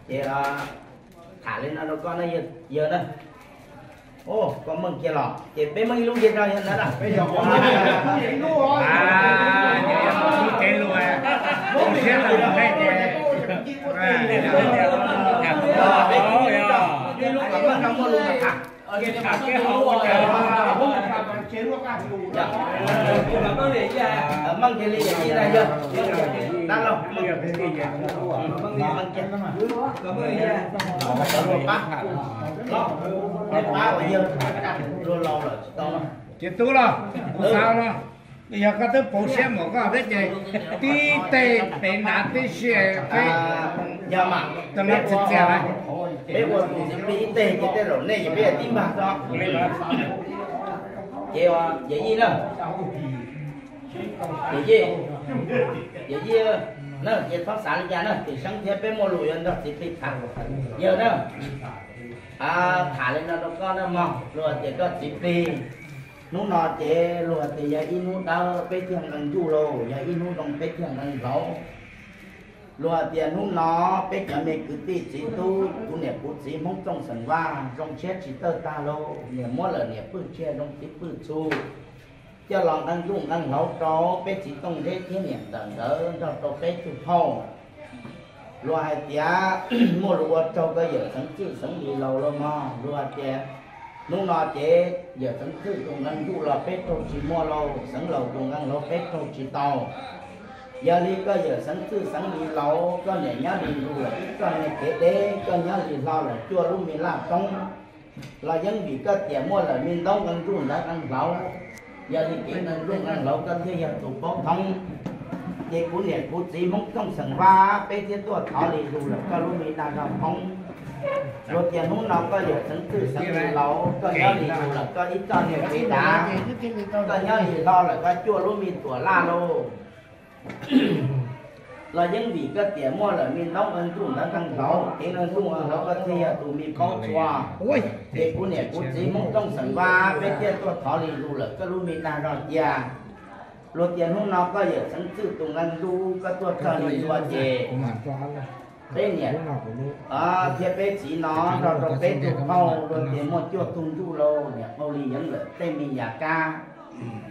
Ces tham li no rau koj na yawg na. Koj meej kiag los ces peb meej ib lub kiag rau yawg ntawd na. Peb ib lub rau, ib lub kom meej rau muaj lus mas tham. Meej kiag li yawm yij na yawg. Dab laug, meej kiag. Pab, pab uas yawg luag laus lawm tsis tau. Ces tub los, kuv xav no, yog koj twb pauv siab mus koj thiab ces tib teg pem nrad tib si, peb, yog mas, peb ua, peb ua tus txiv plig ib teg ces tej zaum nej ces peb tib npag tso. Ces yawm yij na, yawm yij, yawm yij na, ces txhob xav li cas na, tim seeb thiab peb muaj lus yuav nrog txiv plig tham. Yawg na, tham li no rau koj na mog, luag tias koj txiv plig, hnub no ces luag tias yog ib hnub dawb peb thiaj nqee ntuj lauj, yog ib hnub zoo peb thiaj nqee hlauv. Luag tias hnub no peb cov me kwv tij txiv tub, kuv niam kuv txiv Hmoob Txooj Xeem Vaj zoo siab tsis tawj tag lauj, niam muab lawm niam pwj tsiaj zoo txiv pwj txhu coj los nqee ntuj nqee hlauv rau peb txiv Tooj Zeb thiab niam ntawm nkawd nrog rau peb tug phauj. Luag hais tias muaj lus ua raug koj yawm Xeev Txwj Xeev Lis laus lauj mog, luag hais tias hnub no ces yawm Xeev Txwj tus nqee ntuj los peb raug tsis muaj lauj, Xeev Laus tus nqee hlauv peb raug tsis tau. Yog li koj yawm Xeev Txwj Xeev Lis laus, koj niam nyob li ntuj lawm ib txoj me kev deb, koj nyob li hlo lawm cuaj lub me laj roob, los yeej vim koj tiam muaj lawm me ntaub nqee ntuj ntawv nqee hlauv. Yog li kev nqee ntuj nqee hlauv koj thiaj yog tus paub thoob. Ces kuv niam kuv txiv Hmoob Txooj Xeem Vaj peb thiaj tuaj thov li lus lawm koj lub me dag zog poob. Luag tias hnub no koj yawm Xeev Txwj Xeev Lis laus, koj nyob li lus lawm koj ib txoj niag kev dav, koj nyob li hlo lawm koj cuaj lub me tuam laj lauj. Los yeej vim koj tiam muaj lawm me ntaub nqee ntuj ntawv nqee hlauv, kev nqee ntuj nqee hlauv koj thiaj yog tus me paub txhua. Ces kuv niam kuv txiv Hmoob Txooj Xeem Vaj peb thiaj tuaj thov li lus lawm koj lub me dag zog cia. Luag tias hnub no koj yawm Xeev Txwj tus nqee ntuj koj tuaj txog li ntawd ces peb niam thiab peb txiv no nrog rau peb tug phauj luag tias muaj cuaj tug ntsuj lauj, niam qau li yeev lawm tej me yam kab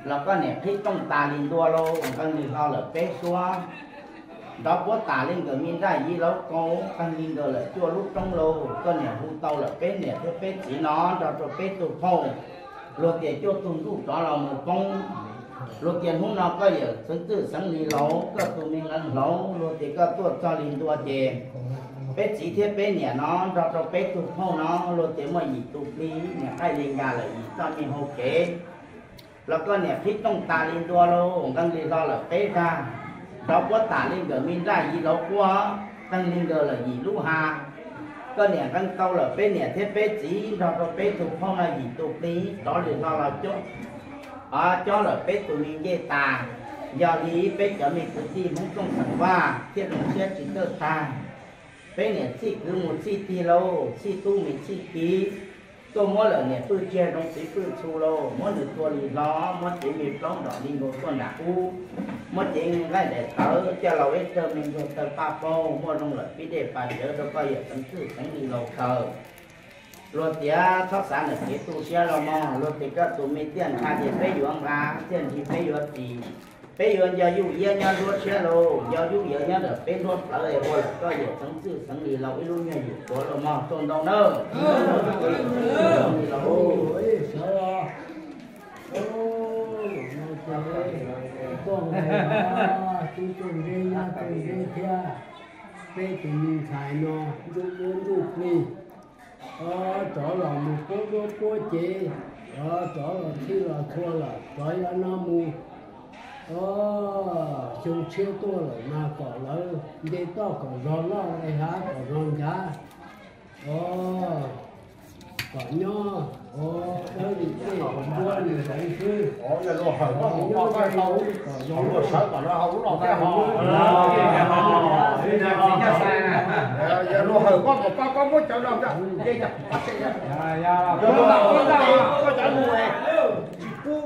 los koj niam qhib tooj tas li ntua lauj, nqee li hlo lawm peb suab. Nrov puab tas li nkawm me nraj yiv lauv kaus, qeeg li nkawd lawm cuaj lub roob lauj, koj niam hu tau lawm peb niam thiab peb txiv no nrog rau peb tug phauj, luag tias cuaj tug ntuj rov los mus poob. Luag tias hnub no koj yawm Xeev Txwj Xeev Lis laus, koj tus me nqee hlauv, luag tias koj tuaj txog li ntua ces peb txiv thiab peb niam no nrog rau peb tug phauj no luag tias muaj yim tus plig, niam qaij li nkag lawm yim txoj me hau kev los koj niam qhib tooj tas li ntua lauj, nqee li hlo lawm peb zag. Nrov puab tas li nkawm me nraj yiv lauv quaj, qeeg li nkawd lawm yim lub hav. Koj niam nqee tau lawm peb niam thiab peb txiv nrog rau peb tug phauj no yim tus plig rov li hlo los cob lawm peb tus me ncej tas. Yog li peb cov me kwv tij Hmoob Txooj Xeem Vaj thiaj zoo siab tsis txawj tag. Peb niam txhij kwv mus txhij tig lauj, txhij tub mus txhij kiv, tuaj muab lawm niam pwj tsiaj zoo txiv pwj txhu lauj, muab nws tua li hlo, muab cev me plaub nrom li nkaus tuaj nram ub, muab cev nqaij daim tawv coj los ib tawg me ntsuag taw paj paug, muaj zoo lawm pib dej pas cawv rau koj yawm Xeev Txwj Xeev Lis laus kawg. Luag tias txhob xav ntawm kev tu siab los mog, luag tias koj tus me tiaj ntsha ces peb yuav nqa, tiaj ntsig peb yuav tis, peb yuav nco yuj iab nyob nruab siab lauj, nco yuj iab nyob ntawm peb nruab plawv es ua lawm koj yawm Xeev Txwj Xeev Lis laus ib lub nyuag yim puav los mog, tuaj ntau nawb. Tub Txooj Zeb, Nyab Txooj Zeb thiab peb tus me ntxhais no ntuj duab ntuj plig, rov los mus puab duab puab cev, rov los txhij los txhua lawm, rov yav no mus xyoo tshiab tuaj lawm mas kom lawv nce toj kom zog loj, nqe hav kom zog nchav, kom nyob dawb li tej kom npuab li ntawd xwb. Kom nyob dawb kom zoo loj. Luag hawm koj kom pab koj muab cov no, koj cov lus tsis pub.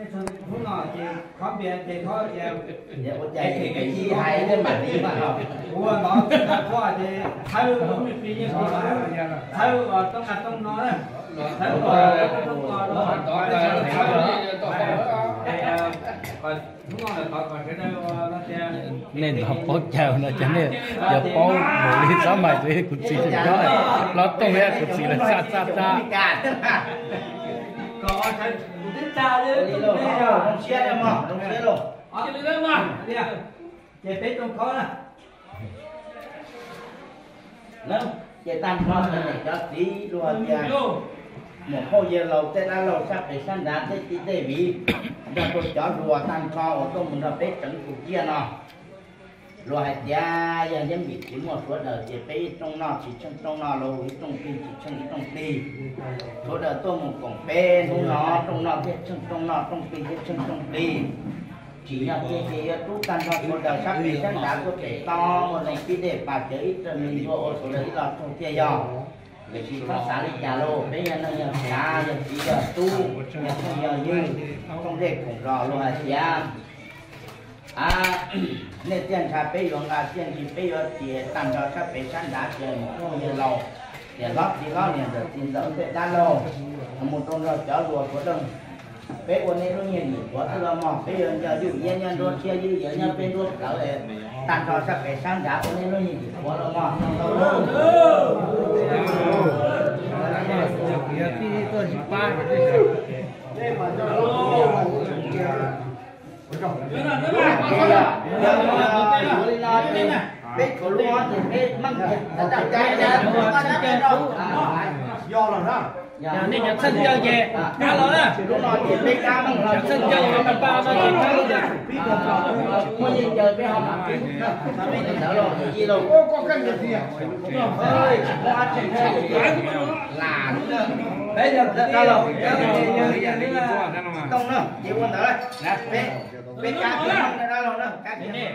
Hnub no ces qhov npias ces qhov tias, ua cas es hais tej mam li mas, ua ntov tsis tau qhov ces thawb lub me pli yeej tau, thawb uas rooj a rooj no na, thawb uas rooj no no, hnub no lawm tod kom sawv daws no tias, nej ntov paub cawg no ces nej yuav paub mus li xab mais txiv kuv txiv tsis nyob, hlob Tooj thiab kuv txiv lawv txaj txaj txaj. Kom sawv, kuv twb txaj li, siab mog, siab lauj. Ces peb rooj khov na. Ces tag nrho sawv daws cov txiv luag tias, muam phauj yawg laus tej dab laug sab pem sab nrad tej tij tej viv, nrog rau cov hluas tag nrho uas tuaj mus nrog peb tseev tus ciaj no. Luag hais tias yog yeeb vim tsis muaj sawv daws ces peb ib rooj noj tsis tsheej rooj noj los ib rooj plig tsis tsheej ib rooj plig. Sawv daws tuaj mus koom peb hnub no, rooj noj thiaj tsheej rooj noj, rooj plig thiaj tsheej rooj plig. Tsim nyog tiag ces yuav rub tag nrho sawv daws sab pem sab nrad tuaj pem toj ua zoo pib dej pas cawv ib tag me ntsuag ua sawv daws ib lo tug thiaj yog. Tiam sis txhob xav li cas lauj, peb yog neej yog tsav, yog txiv yog tub, yog phooj yog ywg, thooj dej koom zos luag hais tias, a, nej txiaj ntsha peb yuav nqa, txiaj ntsig peb yuav ris, tag nrho sab pem sab nrad ces mus phooj ywg laus, tias hlob txiv hlob niam ntxawm txiv ntxawm tej dab laug, mus rau nrog cov hluas suav dawg. Peb ua nej lub nyiaj dim qhuav xwb los mog, peb yuav nco yus iab nyob nruab siab, yus yawg nyob peb nruab plawv, tag nrho sab pem sab nrad ua nej lub nyiaj dim qhuav los mog. Peb khuv lub ces peb meej, nej cov txheej caw ces kab los na. Lub no ces peb kab meej, cov txheej caw no ces kab los. Muaj yeej caw peb ho mam pib, peb ntawd los ib los. Lam, peb yog kwv tij los, yog li Tooj na, ces ua ntawd, peb, peb kab meej dab laug na, kab meej.